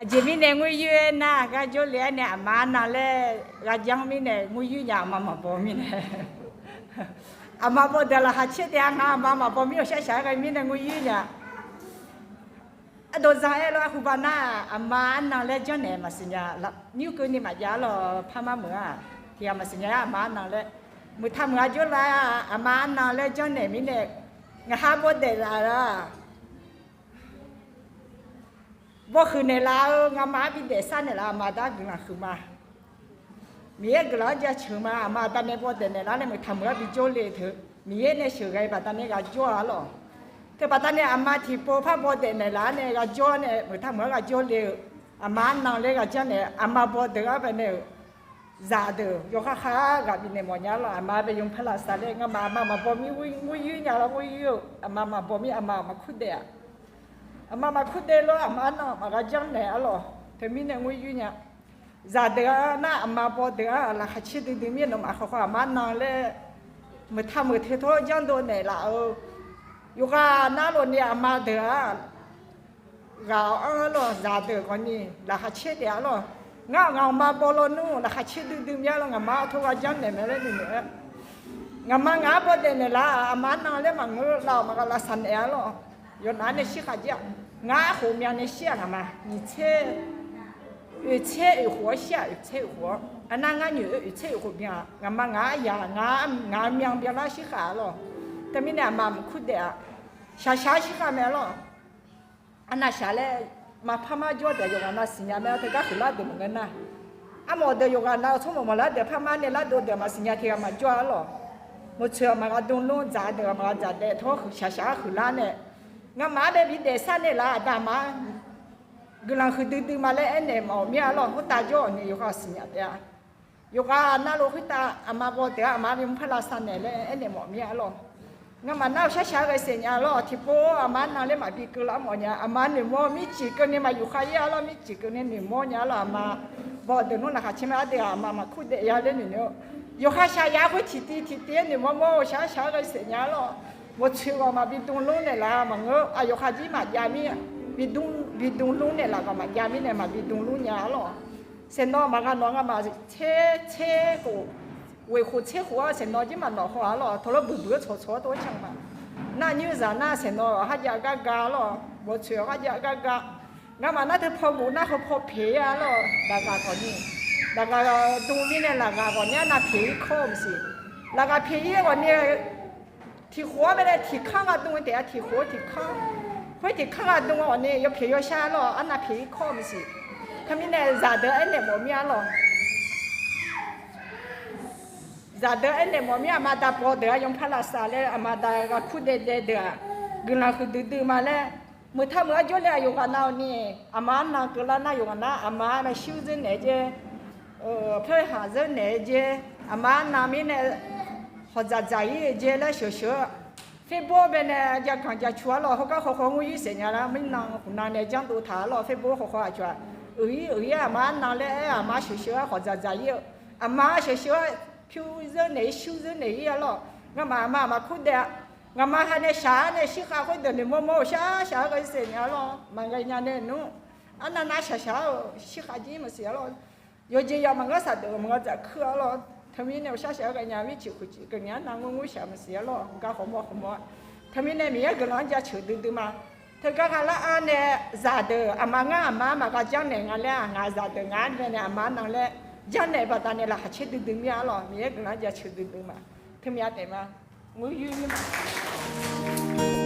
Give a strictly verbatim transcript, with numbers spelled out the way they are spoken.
Aqjeq mirnae ngoer yoer-aer nar, gar jawrle-aer nae aqma arnan laer ghaq janr mirnae ngoer yoer nya, aqma maqbaw mirnae. Aqma baw deuq-aq laqkhaq caer taef-a, ngaq aqma maqbaw mir-awq shar shaq-aer ghae mirnae ngoer yoer nya. Ardov zanq-aer lawr, arhuba nar-aq, aqma arnan laer janrnaeq maqsiq nya. Nymr keuvni maqjav-a lawq, parmar meuq-a. Tiqghaq maqsiq nya-aer aqma arnan laer, meuq taq meuq-a jawrlar-a, aqma arnan laer janrnaeq mirnae, ngaq ha bawdaef laf-a. Bawhuiq naeqlaf-eu ngamaf-anr bidaef sar naeqlaf, aqma aqda guiqlanq huiqma. Miqyaer guiqlanq-anr jaceuq ma. Aqma aqda nae bawdaef naeqlar nae meuq taq meuq-anr bijawr le teu, Miqyaer nae sheuqghae baqda nae ghaq jawr-a lawq. Teubaqda nae aqma tiqpov par bawdaef naeqlaf-ar nae ghaq jawr nae meuq taq meuq-anr ghaq jawr le-eu, aqma arnan laer ghaq janrnaeq, aqma bawdeuq-anr baenae-euq zaqdeuq yawkhav khav-ar ghaq bifnaeq mawf nya lawq. Aqma bae yawparlavsav laer ngamaf aqma maqbaw mir ngoer yoer nya lawr, ngoer yoer-eu aqma maqbaw mir, aqma maqkur daef-a. Aqma maqkur daef lawr, aqma arnan maqghaq janrnaeq-ar lawq. Teumirnae ngoer yoer nya. Zaqdeuq-anr nar, aqma bawdeuq-anr laqkhaq caer duidui mir-aer nawmaf khawf khawf aqma arnan laer meuq taq meuq teu tawr janrdov naeqlaf-eu yawqghaq nar lawq ni aqma deuq-aq ghaq-awr anr-ar lawq. Zaqdeuq khawf ni laqkhaq caer taef-a lawq. Ngar ngaqma baw lawnmr laqkhaq caer duidui mir-a lawq. Ngaqma aqtawr ghaq janrnaeq mae laer noeqnoeq-aer, ngaqma ngaq-anr bawdaef naeqlaf-aq, aqma arnan laer maqngeur, lav-awq maqghaq lavsav naeq-ar lawq. Yawqnaf-anr nae shir khaq jir-aq, ngar khof myav nae shir-aq, ngaqma nyiq tser oeq tser oeq khof-awr shir-aq, oeq tser oeq khof-awr. Arnar ngar nyoeq-eu oeq tser oeq khof byan-aq, ngaqma ngaq-anr yaq, ngaq-anr myav byanlar shir khaq-a lawq. Teumirnae aqma maqkur daef-aq, shaqshaq-aer shir khaq mae-a lawq. Arnav shaq laer maqpar mar jawr deuq yawqghaq nav siqnya mae-a. Teugar huiqlar deuq maqngeur nar, armawf deuq yawqghaq nav-eu tsawrmawq maqlar deuq parmar nae lardov deuq maqsiqnya tiq ghaq maqjawr-a lawq. Mawqtsoeq-aq maqghaq dmlmr, dzaq deuq-aq maqghaq dzaq daef tawr shaqshaq-aer huiqlar nae, ngamaf-anr bae bidaef sar naeqlaf-aq, aqda aqma guiqlanq huiqdui dui ma laer aernaeq mawf mir-a lawq. Khoertav jawr-awq ni yawqghaq siqnya taef-a. Yawqghaq navluf khoertav aqma baw deuq-anr aqma-anr bi mrparlav sav naeq laer aernaeq mawf mir-a lawq. Ngamaf nar-eu shaqshaq-aer ghae saef nya lawq. Tiqpov aqma arnan laer maqbi keuvlar mawf nya. Aqma noeqmawr mirciq keuvni maqyuf khaq ir-a lawq. Mirciq keuvni noeqmawr nya lawq. Aqma baw deuq nmr laqkhaq caer mae-a deuq-aq aqma maqkur daef ya laer noeqnoeq-eu, yawqha shaqyaf khoer tiqtiv tiqtiv-aer noeqmawr mawr-eu shaqshaq-aer ghae saef nya lawq. Mawqtsoeq ghawq maqbi dmlmr naeqlaf maqngeur-a. Yawqha jir maqjav mir, bi dmlmr naeqlaf ghawq maqjav mirnae maqbi dmlmr nya-a lawq. Saeqnawv maqghaq nawq ngamaf tser tser khof, ghoeq khof tser khof-anr saeqnawv jir maqnawq haw-a lawq. Tawqlawr buiqbuiq-aer tsawqtsawq-awr tov-aer can ma. Nar nymr zaq nar saeqnawv-awq kharjav gar ga-a lawq. Mawqtsoeq-awq kharjav gar ga. Ngamaf nar teu paw guf nar heu paw peq-ir-a lawq. Laqghaq ghawq ni, laqghaq dm mirnae laqghaq ghawq ni arnav peq-ir kawr-eu maqsiq. Laqghaq peq-ir ghawq ni tiq khof-anr baenae tiq kanr ghaq dm taef-a. Tiq khof-anr tiq kanr, khoer tiq kanr ghaq dm-awr ghawq ni yawpyaeq yawshar lawq. Arnav peq-ir kawr-eu maqsiq. Teumirnae zaqdeuq aernaeq mawf mir-a lawq. Zaqdeuq aernaeq mawf mir, aqma da baw deuq-anr yawparlav sav laer aqma da ghaq kur daev daev deuq-aq, guiqlanq huiqdui dui ma laer, meuq tar meuq-anr jawrle-aq yawqghaq nav-awq ni, aqma arnan keuvlar nar yawqghaq nar aqma-anr maershuir zeur naeq-eu jer, pyeurhaq zeur naeq-eu jer, aqma arnan mirnae hawqdzaq dzaq-ir-eu jer laer sheuq sheuq-eu Facebook baenae jaganq jacu-a lawq. Hawgar khawkhaw ngoer-ir saef nya lar, mirnan khofnan nae janrdov taq-a lawq. Facebook khawkhaw aqcawq-aq, uiq-ir uiq-ir aqma arnan laer aer aqma sheuq sheuq-aer hawqdzaq dzaq-ir-eu, aqma sheuq sheuq-aer pyur zeur naeq-ir shur zeur naeq-ir-a lawq. Ngamaf aqma maqkur daef-a. Ngaqma ha nae shaq-ar nae shir khav khoerdeuq noeqmawr mawr-eu shar shaq-aer ghae saef nya lawq. Maqghae nya nae nmr, arnav nav shaq shaq-eu shir khav jir maqsiq-a lawq. Yawqjeq yawq maqngeur saqdeuq maqngeur dzaq kuir-a lawq. Teumirnae shar shaq-aer ghae nya mirciq khof ciq keuv nya nav ngoer ngoer shaq maqsiq-a lawq. Gar khawf mawr khawf mawr-a. Teumirnae Miqyaer guiqlanq-anr jaceuq duidui ma. Teugar ghaq lar-a nae zaqdeuq aqma ngar aqma-anr maqghaq janrnaeq nga laer-aq, ngaq zaqdeuq ngaq-anr baenae aqma arnan laer janrnaeq baqdanae laqkhaq caer duidui mir-a lawq. Miqyaer guiqlanq-anr jaceuq duidui ma. Teumirnae taef ma. Ngoer yoer mir ma.